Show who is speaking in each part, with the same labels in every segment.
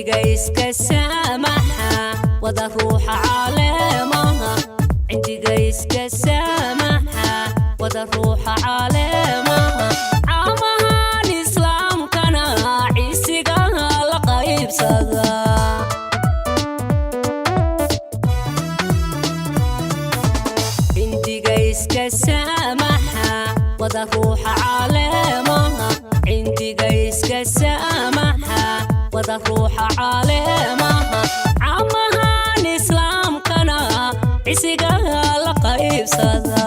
Speaker 1: Cindiga iska saamaxa wada ruuxa caleemaha. Cindiga iska saamaxa wada ruuxa caleemaha. Caamahan islaamkana cisigaha la qaybsada. Cindiga iska saamaxa wada ruuxa caleemaha. Cindiga iska saamaxa wada ruuxa caleemaha. Caamahan islaamkana cisigaha la qaybsada.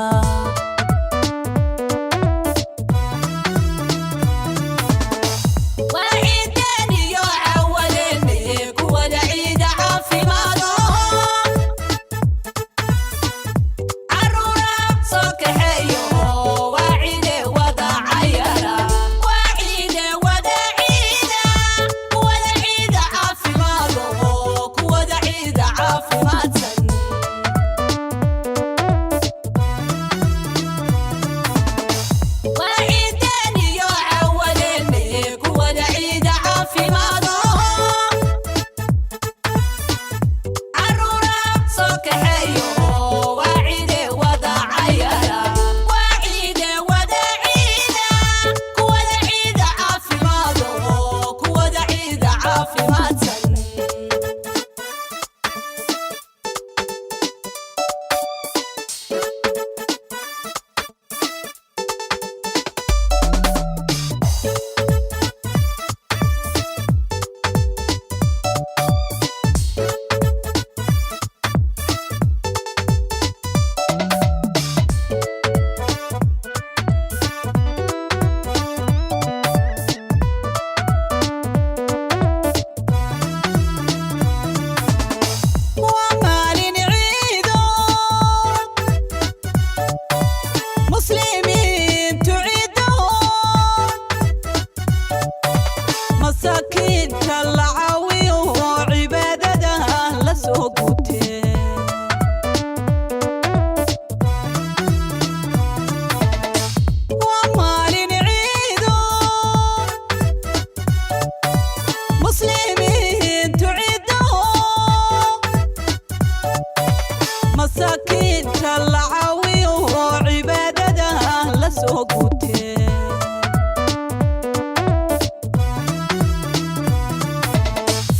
Speaker 2: Waa maalin ciido, muslimiintu ciido, masaakiinta la caawiyo, cibaadada la soo gutee. Waa maalin ciido, muslimiintu ciido, masaakiinta la caawiyo, cibaadada la soo gutee.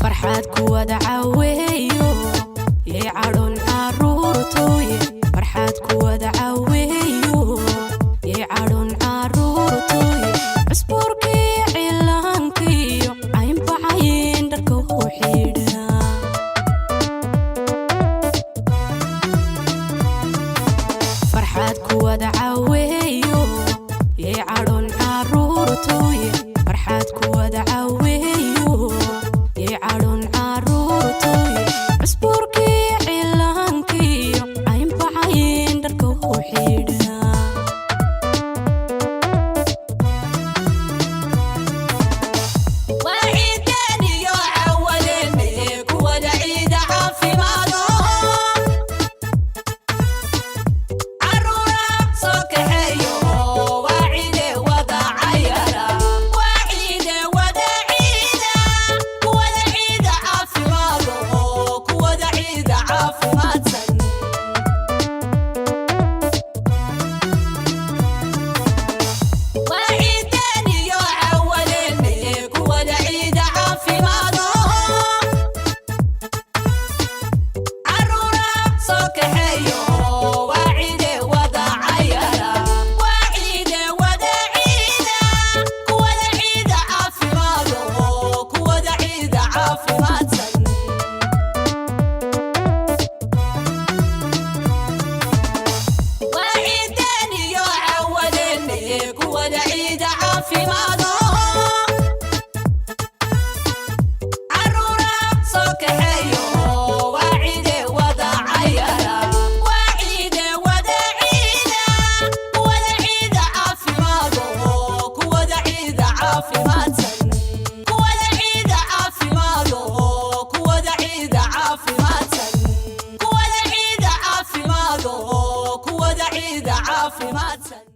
Speaker 3: Farxad kuwada caweeyo, yay cadhon caruurtooye. Farxad kuwada caweeyo, yay cadhon caruurtooye. Cusbuurkii cilaankiyo caynbacayn dharka u xidha. Farxad kuwada caweeyo, yay cadhon caruurtooye. Farxad kuwada caweeyo, yay cadhon caruurtooye. Cusbuurkii cilaankiyo caynbacayn dharka u xidha.
Speaker 2: Caafimaadsan.